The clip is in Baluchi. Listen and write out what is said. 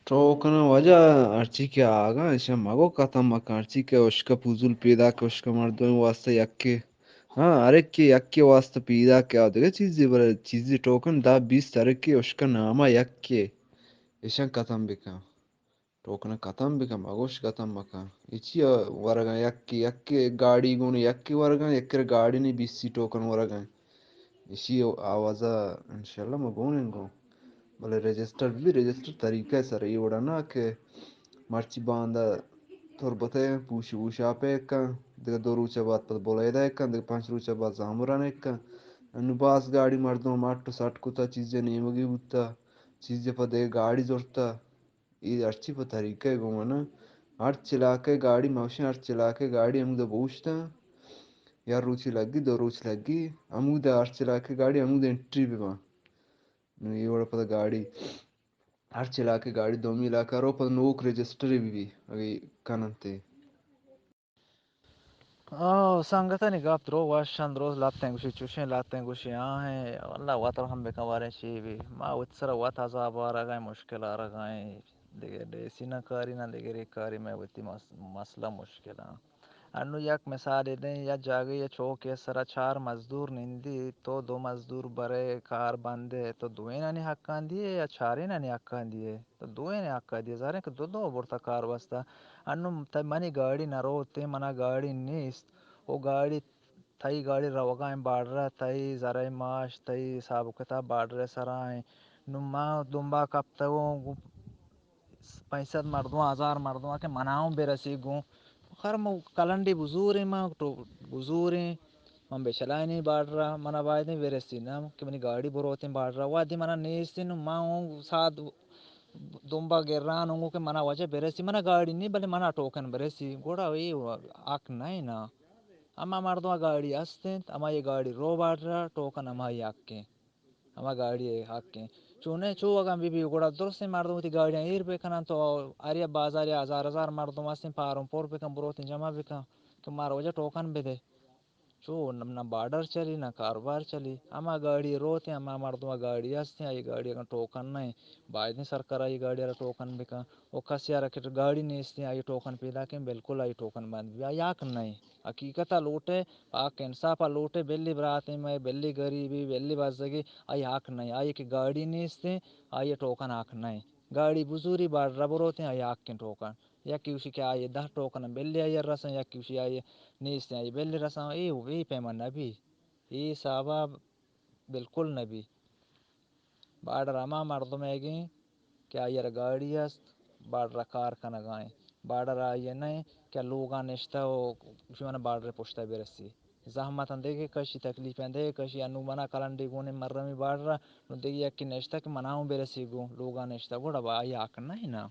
ٹوکن ءِ وجہ ہرچی کہ آگاں، ایشاں مگو ختم مکن، ہرچی کہ اشکا پوزول پیداک، اشکا مردمے واسطہ یکے، ہاں، ہر یکے یکے واسطہ پیداک، آ دگہ چیزے، بلے چیزے ٹوکن دہ بیست ہر یکے اشکا ناما یکے، ایشاں ختم بکن۔ ٹوکن ختم بکن، مگوش ختم مکن۔ اے چی ورگاں یکے، یکے گاڑی گون یکے ورگاں، یکے گاڑی نی بیسی ٹوکن ورگاں۔ ایشی آوازا انشاءاللہ ما گون انگو۔ بلے رجسٹر بی، رجسٹر طریقہ سر اے وڑا نہ کہ مرچی باندا تربت ءَ پوش ووشاپ ءَ کن، دگہ دو روچ ءَ بعد پد بلیدہ ءَ کن، دگہ پنچ روچ ءَ بعد زامران ءَ کن۔ انو باز گاڑی مردم اٹ و سٹ کتا، چیزے نیمگی بوتا، چیزے پہ دگہ گاڑی زرتا۔ اے ہرچی پہ طریقہ گون انت۔ ہرچ علاقہ گاڑی، موشن ہرچ علاقہ گاڑی ہمودا بوشتاں۔ یا روچی لگی، دو روچ لگی، ہمودا ہرچ علاقہ گاڑی ہمودا انٹری بباں۔ نو اے وڑا پدا گاڑی، ہرچ علاقہ گاڑی دومی علاقہ رو، پدا نوک رجسٹر بی بی، اگہ کننتے۔ آ، سنگتانی گپ درو وش انت، درست لہتیں گوشی چوشیں، لہتیں گوشی آہیں۔ واللہ وت رحم بکن باریں چی بی۔ ما وت سر وت عذاب آرگائیں، مشکل آرگائیں۔ دگہ ڈی سی نہ کاری نہ دگہ ری کاری، مئے وتی مس-، مسئلہ مشکل آں۔ انو یک مثالے دیں، یا جاگہے یا چوکے سرا چار مزدور نندی، تو دو مزدور برے کار بندے، تو دوینانی حقاں دیے یا چارینانی حقاں دیے؟ تو دوئیں حق ءَ دیے، زاریں کہ دو دو برتا کار بستا۔ انو تئی منی گاڑی نہ روتیں، منا گاڑی نیست، او گاڑی، تئی گاڑی روگا ایں بارڈر ءَ، تئی زرئے معاش، تئی حساب و کتاب بارڈر ءِ سرا ایں۔ نو ما دمبا کپتگوں، گوں پنچ سد مردم، ہزار مردم کہ منا اوں برسی گوں۔ خیر، من کلنڈی بزوریں، من ٹو-، بزوریں، من بچلائینیں بارڈر ءَ، منا بایدیں برسی، نہ کہ منی گاڑی بروتیں بارڈر ءَ۔ وہدے منا نیستیں، نو من اوں ساد دمبا گران انگو کہ منا واجہ برسی، منا گاڑی نی، بلے منا ٹوکن برسی، گڑا اے حق نہ ایں نا۔ ہما مردم گاڑی ہست انت، ہما اے گاڑی رو بارڈر ءَ، ٹوکن ہما اے حق انت، ہما گاڑی اے حق انت۔ چونیں چو اگاں بی بی گڑا درستیں مردم وتی گاڑیاں ایر بکنن تو ہر یک بازار ءَ ہزار ہزار مردم ہستیں، فارم پر بکن، بروتیں جمع بکن کہ مارا واجہ ٹوکن بدے۔ چو نہ، نہ بارڈر چلی، نہ کاروبار چلی۔ ہما گاڑی روتیں، ہما مردم گاڑی ہستیں، آئی گاڑی اگاں ٹوکن نہ ایں، بایدیں سرکار آئی گاڑی را ٹوکن بکن۔ و کسی را کہ گاڑی نیستیں، آئی ٹوکن پیدا کن، بالکل آئی ٹوکن بند بی۔ آئی حق نہ ایں۔ حقیقت ءَ لوٹے، حق انصاف ءَ لوٹے، بلی براتیں مئے، بلی گریبی، بلی بزگی، آئی حق نہ ایں۔ آئی کہ گاڑی نیستیں، آئی ٹوکن حق نہ ایں۔ گاڑی بزوری بارڈر بروتیں، آئی حق ایں ٹوکن۔ یکے گوشی کہ آئی دہ ٹوکن بلی آئی رسن، یکے گوشی آئی نیستیں، آئی بلی رسن۔ اے، اے پیما نبی۔ اے حسابا بالکل نبی۔ بارڈر ہما مردم ایگیں کہ آئی را گاڑی است، بارڈر کار کنگا ایں۔ بارڈر آئی نہ ایں کہ لوگا نشتہ و گوشی منا بارڈر پشتا برسی۔ زحمت اندے کہ کشی، تکلیف اندے کہ کشی، انو منا کلنڈی گونے مرمی بارڈر، نو دیگه یکے نشتہ کہ منا اوں برسی گوں، لوگا نشتہ، گڑا با آئی حق نہ ایں نا۔